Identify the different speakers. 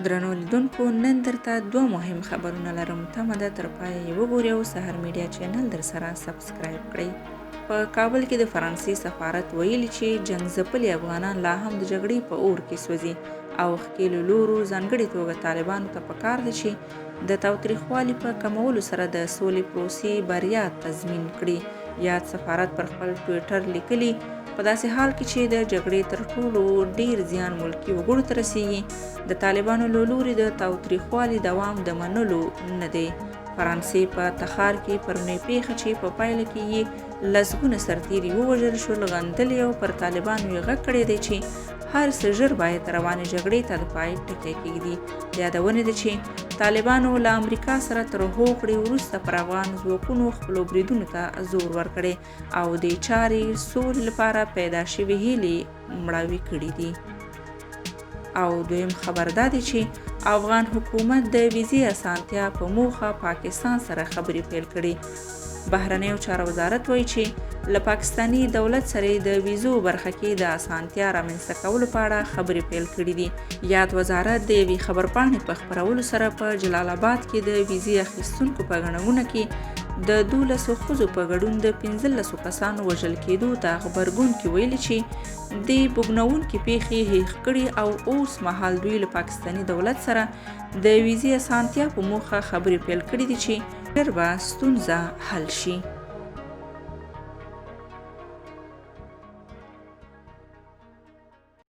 Speaker 1: درنو لیدونکو، نن درته دوه مهم خبرونه لرم. تمه ده تر پایه یې وګورئ او سحر میډیا چینل درسره سبسکرایب کړئ. په کابل کې د فرانسې سفارت ویلي چې جنګ ځپلي افغانان لا هم د جګړې په اور کې سوځي او ښکېلو لورو، ځانګړې توګه طالبانو ته پکار ده چې د تاوتریخوالي په کمولو سره د سولې پروسې بریا تضمین کړي. یاد سفارت پر خپل ټویټر لیکلي، په داسې حال کې چې د جګړې تر ټولو ډیر زیان ملکي وګړو ته رسیږي، د طالبانو له لوري د تاوتریخوالي دوام د منلو نه دی. فرانسې په تخار کې پرونۍ پیښه چې په پایله کې یې لسګونه سرتیري ووژل شول غندلې او پر طالبانو یې غږ کړی دی چې هر څه ژر باید روانې جګړې ته د پای ټکی کېږدي. د یادونې ده چې طالبانو له امریکا سره تر هوکړې وروسته پر افغان ځواکونو خپلو بریدونو ته زور ورکړی او دې چارې سولې لپاره پیدا شوې هیلې مړاوې کړې دي. او دویم خبر دا دی چې افغان حکومت د ویزې اسانتیا په موخه پاکستان سره خبرې پیل کړې. بهرنیو چارو وزارت وایي چې له پاکستاني دولت سره د ویزو برخه کې د اسانتیا رامنځته کولو په اړه خبرې پیل کړې دي. یاد وزارت د یوې خبرپاڼې په خپرولو سره په جلال آباد کې د ویزې اخیستونکو په ګڼه ګوڼه کې د 12 ښځو په ګډون د 15 کسانو وژل کېدو ته غبرګون کې ویلي چې دې بوږنوونکې پېښې هېښ کړي او اوس مهال دوی له پاکستاني دولت سره د ویزې اسانتیا په موخه خبرې پیل کړې دي چې ژر به ستونزه حل شي.